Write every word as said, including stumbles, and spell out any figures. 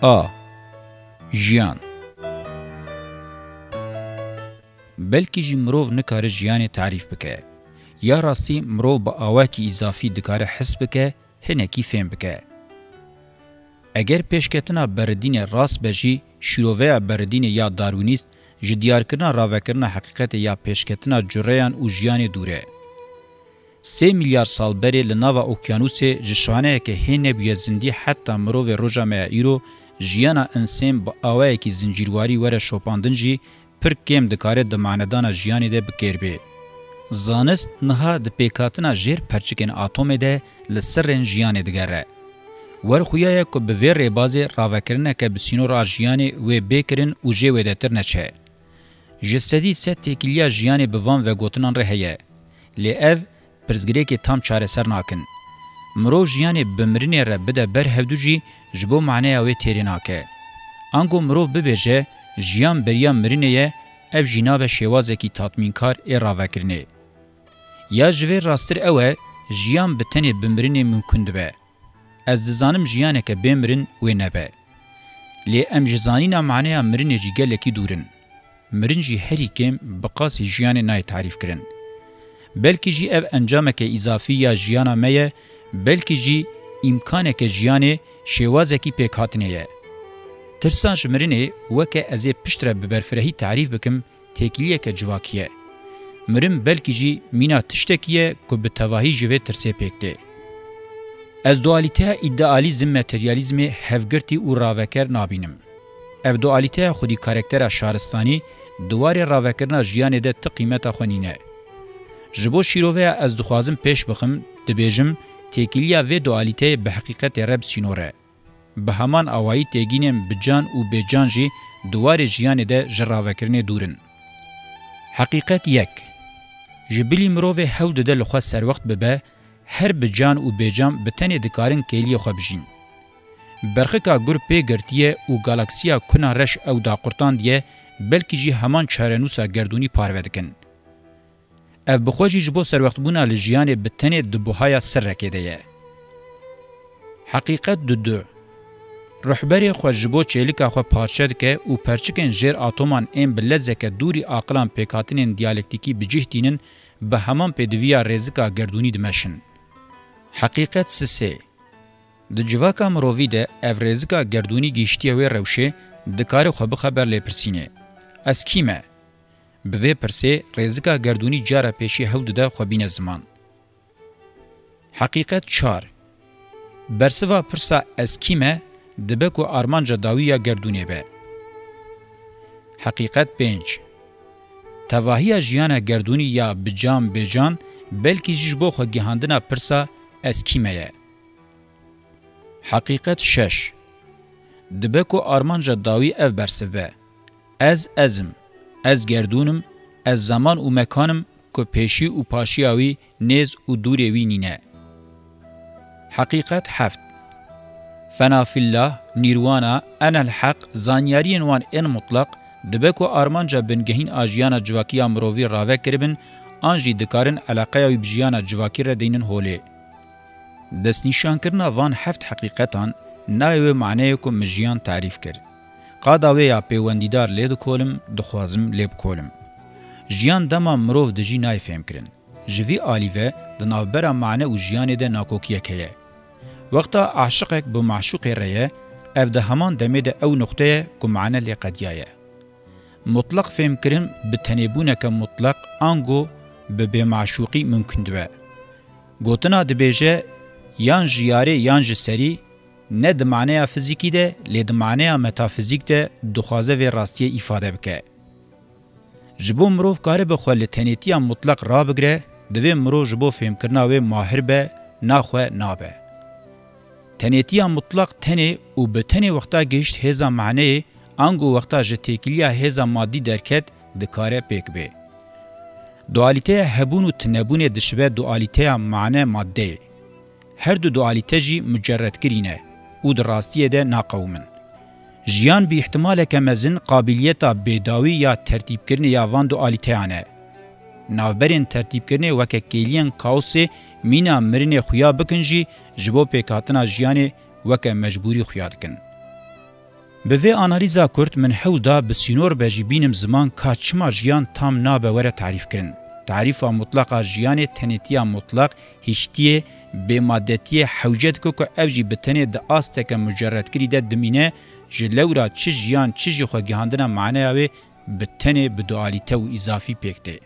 A. Jiyan. Belkî jî mirov nikare jiyanê tarîf bike. Ya rastî mirov bi awakî îzafî dikare his bike, hinekî fêm bike. Eger pêşketina Beridînê rast be jî, şîroveya Beridînê ya Darwînîst ji diyarkirina ravekirina heqîqetê ya pêşketina cureyan û jiyanê dûr e. Sê milyar sal berê li nava okyanûsê ji şaneyeke hê nebûye zindî heta mirovê roja me ya îro, jiyana insên bi awayekî zincîrwarî were şopandin jî pir kêm dikare di manedana jiyanê de bi kêr bê. Zanist niha di pêkhatina jêr perçikên atomê de li sirrên jiyanê digere. Wer xuya ye ku bi vê rêbazê ravekirineke bi sînor a jiyanê wê bê kirin û jê wêdetir neçe. Ji sedî sed têkiliya jiyanê bi van vegotinan re heye. Lê ev pirsgirêkê tam çareser nakin. Mirov jiyanê bi mirinê re bide ber hevdu jî ji bo maneya wê têrê nake. Ango mirov bibêje, jiyan beriya mirinê ye, ev jî nabe şêwazekî tatmînkar ê ravekirinê. Ya ji vê rastir ew e, jiyan bi tenê bi mirinê mimkun dibe. Ez dizanim jiyaneke bê mirin wê nebe. Lê em ji zanîna maneya mirinê jî gelekî dûr in. Mirin jî herî kêm bi qasî jiyanê nayê tarîfkirin. Belkî jî ev encameke îzafî ya jiyana me ye, belkî jî îmkaneke jiyanê şêwazekî pêkhatinê ye. Tirsa ji mirinê, weke ez ê piştre bi berfirehî tarîf bikim, têkiliyeke civakî ye. Mirin belkî jî mîna tiştekî ye ku bi tevahî ji vê tirsê pêk tê. Ez dualîteya îdealîzm-materyalîzmê hevgirtî û raveker nabînim. Ev dualîteya xwedî karaktera şaristanî di warê ravekirina jiyanê de ti qîmeta xwe nîne. Ji bo şîroveya ez dixwazim pêş bixim, dibêjim, têkiliya vê dualîteyê bi heqîqetê re bi sînor e. Bi heman awayî têgînên bi can û bêcan jî di warê jiyanê de ji ravekirinê dûr in. Heqîqet yek. Ji bilî mirovê hewl dide li xwe serwext bibe, her bi can û bêcan bi tenê dikarin kêliyê xwe bijîn. Berxika gur pê girtiye û galaksiya kuna reş ew daqurtandiye, belkî jî heman çarenûsa gerdûnî parve dikin. Ev bi xwe jî ji bo serwextbûna li jiyanê bi tenê di buhaya sirrekê de ye. Heqîqet du du. Ruhberê xwe ji bo çêlika xwe parçe dike û perçikên jêr atoman ên bi lezeke dûrî aqilan pêkhatinên diyalektîkî bi cih tînin, bi heman pêdiviya rêzika gerdûnî dimeşin. Heqîqet sisê. Di civaka mirovî de ev rêzika gerdûnî gihiştiye wê rewşê, dikare xwe bixe ber lêpirsînê. Ez kî me? Bi vê pirsê rêzika gerdûnî cara pêşî hewl dide xwe bîne ziman. Heqîqet çar. Bersiva pirsa ez kî me dibe ku armanca dawî ya gerdûnê be. Heqîqet pênc. Tevahiya jiyana gerdûnî ya bi can bêcan belkî jî ji bo xwe gihandina pirsa ez kî me ye. Heqîqet şeş. Dibe ku armanca dawî ev bersiv be. Ez, ez im. Ez gerdûn im, ez zeman û mekan im ku pêşî û paşiya wî, nêz û dûrê wî nîne. Heqîqet heft. Fena fillah, nîrwana, enel heq, zanyariyên wan ên mutlaq, dibe ku armanca bingehîn a jiyana civakî ya mirovî rave kiribin, an jî dikarin eleqeya wî bi jiyana civakî re deynin holê. Destnîşankirina van heft heqîqetan nayê wê maneyê ku min jiyan tarîf kir. Qada wê ya pêwendîdar lê dikolim, dixwazim lê bikolim. Jiyan dema mirov dijî nayê fêmkirin. Ji vî alî ve di navbera mane û jiyanê de nakokiyek heye. Wexta aşiqek bi maşûqê re ye, ev di heman demê de ew nuqte ye ku mane lê qediyaye. Mutlaq fêmkirin bi tenêbûneke mutlaq ango bi bêmaşûqî mimkun dibe. Gotina dibêje, yan ji yarê yan ji serî, ne di maneya fizîkî de, lê di maneya metafizîk de dixwaze vê rastiyê îfade bike. Ji bo mirov karibe xwe li tenêtiya mutlaq rabigire, divê mirov ji bo fêmkirina wê mahir be, naxwe nabe. Tenêtiya mutlaq tenê û bi tenê wexta gihişt hêza maneyê, ango wexta ji têkiliya hêza madî derket, dikare pêk bê. Dualîteya hebûn û tunebûnê dişibe dualîteya mane maddeyê. Her du dualîte jî mucerredkirî ne û di rastiyê de naqewimin. Jiyan bi îhtimaleke mezin qabîliyeta bêdawî ya tertîbkirinê ya van dualîteyan e. Navberên tertîbkirinê weke kêliyên kaosê mîna mirinê xuya bikin jî ji bo pêkhatina jiyanê weke mecbûrî xuya dikin. Bi vê analîza kurt min hewl da bi sînor be jî bînim ziman ka çima jiyan tam nabe were tarîfkirin. Tarîfa mutlaq a jiyanê tenêtiya mutlaq, hiştiyê, bêmadetiyê hewce dike ku ev jî bi tenê di asteke mucerredkirî de dimîne, ji lewra çi jiyan çi jî xwegihandina maneya wê bi tenê bi dualîte û îzafî pêk tê.